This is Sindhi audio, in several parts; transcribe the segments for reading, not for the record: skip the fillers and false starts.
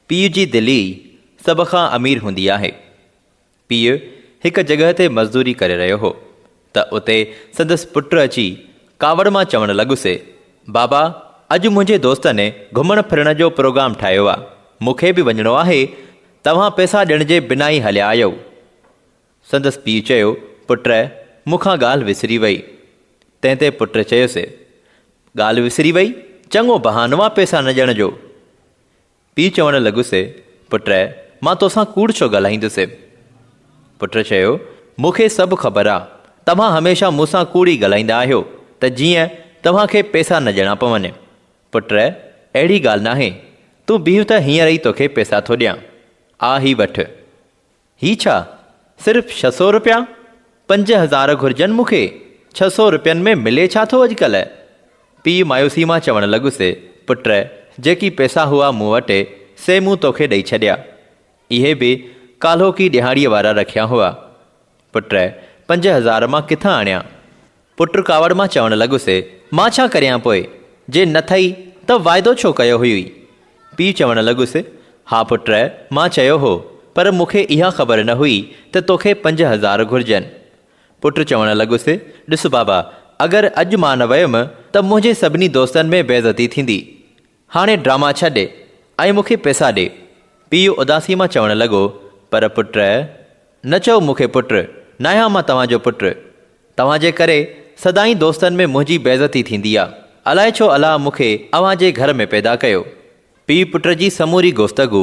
پيء جي دل ئي سڀ کان امير هوندي آهي. پيء هڪ جڳهه تي مزدوري ڪري رهيو هو ته اتي سندس پٽ اچي ڪاوڙ مان چوڻ لڳس، بابا اڄ منهنجي دوستن گهمڻ ڦرڻ جو پروگرام ٺاهيو آ، مون کي به وڃڻو آهي، توهان پئسا ڏيڻ جي بنا ئي هليا آهيو. سندس پيء چيو، پٽ مون کان ڳالهه وسري وئي. تنهن تي پٽ چيس، ڳالهه وسري وئي؟ چڱو بهانو آ پئسا نه ڏيڻ جو. پيء چوڻ لڳس، پٽ، مان توسان ڪوڙ ڇو ڳالهائيندس؟ پٽ چيو، مون کي سڀ خبر آ، توهان هميشه مون سان ڪوڙ ئي ڳالهائيندا آهيو ته جيئن توهان کي پئسا نه ڏيڻا پون. پٽ، اهڙي ڳالهه ناهي، تون بيهه ته هينئر ئي توکي پئسا ٿو ڏيان. آ هي وٺ. هي ڇا؟ صرف 600 رپيا؟ 5000 گهرجن مون کي، 600 رپين ۾ ملي ڇا ٿو اڄڪلهه؟ پيء مايوسي مان چوڻ لڳس، پٽ، جيڪي پئسا هئا مون وٽ، سي مون توکي ڏئي ڇڏيا. اهي به ڪالهوڪي ڏهاڙيء وارا رکيا هئا. پٽ، 5000 مان ڪٿان آڻيان؟ پٽ ڪاوڙ مان چوڻ لڳس، مان ڇا ڪريان پوء؟ جي نه ٿئي ته واعدو ڇو ڪيو هيئي؟ پيء چوڻ لڳس، ها پٽ، مان چيو هو، پر مون کي اها خبر نه هئي ته توکي 5000 گهرجن. پٽ چوڻ لڳس، ڏس بابا، اگر اڄ مان نه ويم ته منهنجي سڀني دوستن ۾ بيعزتي ٿيندي. هاڻي ڊراما ڇڏ ۽ مون کي پئسا ڏي. پيء اداسي مان چوڻ لڳو، پر پٽ! نه چئو مون کي پٽ، ناهيان مان توهان جو پٽ. توهان جي ڪري سدائين دوستن ۾ منهنجي بيعزتي ٿيندي آ. الائي ڇو الله مون کي اوهان جي گهر ۾ پيدا ڪيو. پيء پٽ جي سموري گفتگو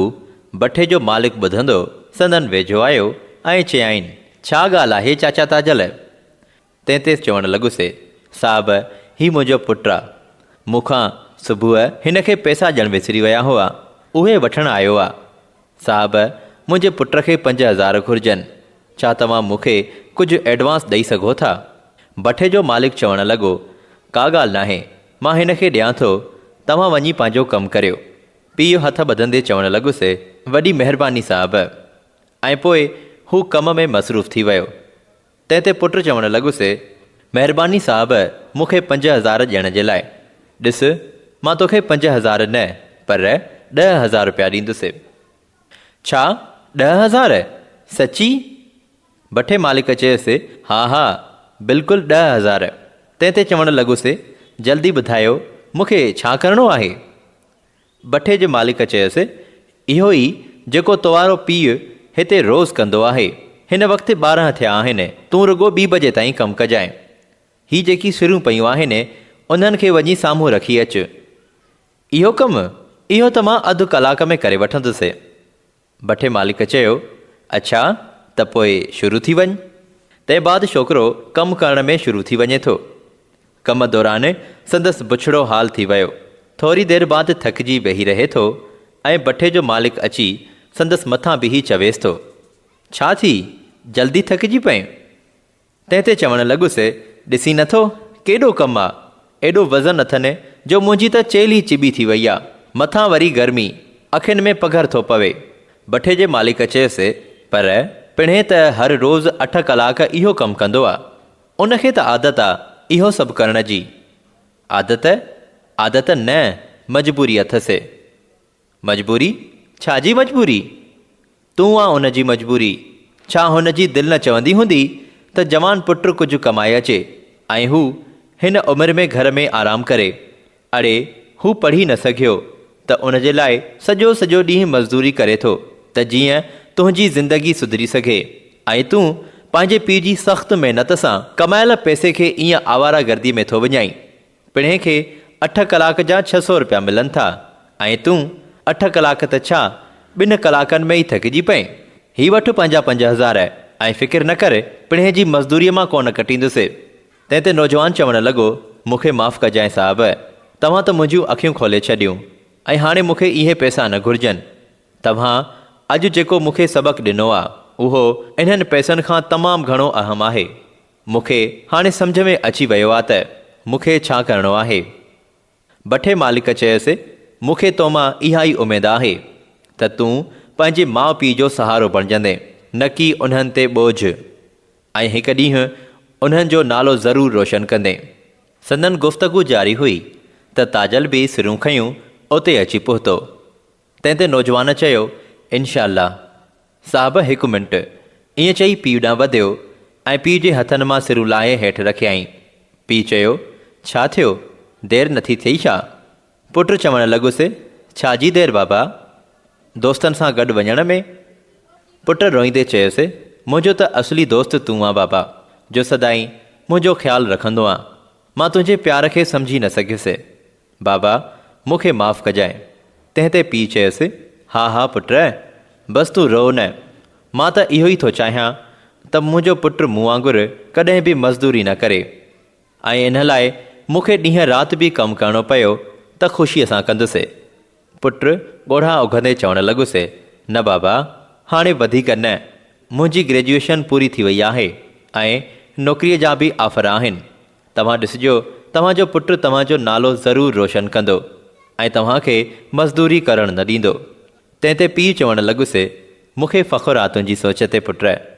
بٺي جو مالڪ ٻڌندو سندن ويجهو آيو ۽ چيائين، ڇا ڳالهه آهي چاچا تاجل؟ تنهن تي چوڻ لڳس، صاحب، هي منهنجو پٽ آ. مون کان صبح هن کي پئسا ڏيڻ وسري ويا هئا، اهي وٺڻ آيو آ. صاحب، منهنجي پٽ کي 5000 گهرجن. ڇا توهان مون کي ڪجهه ايڊوانس ڏئي سگهو ٿا؟ بٺي جو مالڪ چوڻ لڳو، ڪا ڳالهه ناهي، مان هن کي ڏيان ٿو، توهان وڃي پنهنجو ڪم ڪريو. پيء هٿ ٻڌندي چوڻ لڳس، وڏي مهرباني صاحب. ۽ پوء هو ڪم ۾ مصروف ٿي ويو. تنهن تي پٽ چوڻ لڳس، مهرباني صاحب مون کي 5000 ڏيڻ جي لاء. ڏس، مان توکي 5000 نه پر 10,000 رپيا ڏيندس. ڇا؟ 10,000؟ سچي؟ بٺي مالڪ چيس، ها ها، بلڪل 10,000. تنهن تي چوڻ لڳس، جلدي ٻڌايو، مون کي ڇا ڪرڻو آهي؟ بٺي جي مالڪ چيس، اهو ئي جيڪو توهارو پيء هتي روز ڪندو آهي. هن وقت 12 ٿيا آهن، تون رڳو ٻي بجي تائين ڪم ڪجانء. هي جيڪي سرون پيون آهن، انهن کي وڃي سامهون رکي اچ. اهو ڪم؟ اهو ته مان اڌ ڪلاڪ ۾ ڪري وٺندس. بٺي مالڪ چيو، اڇا، ته پوء شروع ٿي وڃ. تنهن بعد ڇوڪرو ڪم ڪرڻ ۾ شروع ٿي وڃي ٿو. ڪم دوران سندس بڇڙو حال ٿي ويو. ٿوري دير بعد ٿڪجي ويهي رهي ٿو ۽ بٺي جو مالڪ اچي سندس مٿان بيهي چويس ٿو، ڇا ٿي، جلدي ٿڪجي پئين؟ تنهن تي چوڻ لڳس، ڏسين نٿو، ڪيڏو ڪم آ، ايڏو وزن اٿن جو منهنجي ته چيلهه ئي چٻي ٿي وئي آ، مٿان وري گرمي، اکين ۾ پگهر ٿو پوي. بٺي جي مالڪ چيس، پر پڻهين ته هر روز اٺ ڪلاڪ اهو ڪم ڪندو آ، ان کي ته عادت آ اهو سڀ ڪرڻ جي. عادت؟ عادت نه، مجبوري اٿس. مجبوري؟ ڇا جي مجبوري؟ تون آن ان جي مجبوري. ڇا هن جي دل نه چوندي هوندي ته جوان پٽ ڪجهه ڪمائي اچي ۽ هو هن عمر ۾ گهر ۾ آرام ڪري. اڙي هو پڙهي نه سگهيو ته ان جي لاء سڄو سڄو ڏينهن مزدوري ڪري ٿو ته جيئن تنهنجي زندگي سڌري سگهي ۽ تون پنهنجي پيء جي سخت محنت سان ڪمايل پئسي کي ايئن آواره گردي ۾ ٿو وڃائين. پڻهين کي اٺ ڪلاڪ جا 600 رپيا ملن ٿا ۽ تون اٺ ڪلاڪ ته ڇا ٻن ڪلاڪن ۾ ئي ٿڪجي پئين. هي وٺ پنهنجا 5000 ۽ فڪر نه ڪر پڻهين جي مزدوريء مان ڪونه ڪٽيندس. تنهن تي نوجوان چوڻ لڳو، مون کي معاف ڪجانء صاحب، توهان ته منهنجيون اکيون کولي ڇڏيون ۽ هاڻي مون کي اهي پئسا نه گهرجن. توهان اڄ جيڪو مون کي سبق ڏنو آ، اهو انهن پئسن کان تمام گهڻو اهم آهي. مون کي هاڻي سمجهه ۾ اچي ويو آ ته مون کي ڇا ڪرڻو آهي. بٺي مالڪ چيس، مون کي تو مان اها ئي اميد آهي ته تون پنهنجي ماء پيء جو سهارو بڻجندين، نه ڪي انهن تي ٻوجهه ۽ هڪ ڏينهن انهن جو نالو ضرور روشن ڪندين. سندن گفتگو جاري هئي ته تاجل به سرون کنيون اتي اچي پهتو. تنهن تي نوجوان چيو، انشاء الله. صاحب هڪ منٽ. ائين چئي پيء ڏانهن وڌيو ۽ پيء جي هٿن مان سرون لاهي هيٺ رکيائين. پيء چيو، ڇا ٿيو؟ دير نٿي ٿئي ڇا؟ پٽ چوڻ لڳس، ڇا جي دير بابا؟ دوستن سان گڏ وڃڻ ۾؟ پٽ روئيندي چيس، منهنجو ته اصلي دوست تون آن بابا، جو سدائين منهنجو خيال رکندو آن. مان تنهنجي پيار کي سمجهي نه سگهيس. بابا، مون کي معاف ڪجانء. تنهن تي پيء چيس، ها ها پٽ، بس تون روء نه. مان ته اهو ئي ٿو چاهيان ته منهنجو پٽ مون وانگر ڪڏهن به مزدوري نه ڪري ۽ ان لاء مون کي ڏينهن رات به ڪم ڪرڻو پيو ته خوشيء سان ڪندس. پٽ ڳوڙها اگهندي چوڻ لڳس، نه بابا، هاڻي وڌيڪ نه، منهنجي گريجوئيشن پوري ٿي وئي آهي ۽ نوڪريء جا به آفر آهن. توهان ڏسجو، توهان جو پٽ توهان جو نالو ضرور روشن ڪندو ۽ توهان کي مزدوري ڪرڻ نه ڏيندو. تنهن تي پيء چوڻ لڳس، مون کي فخر آ تنهنجي سوچ تي پٽ.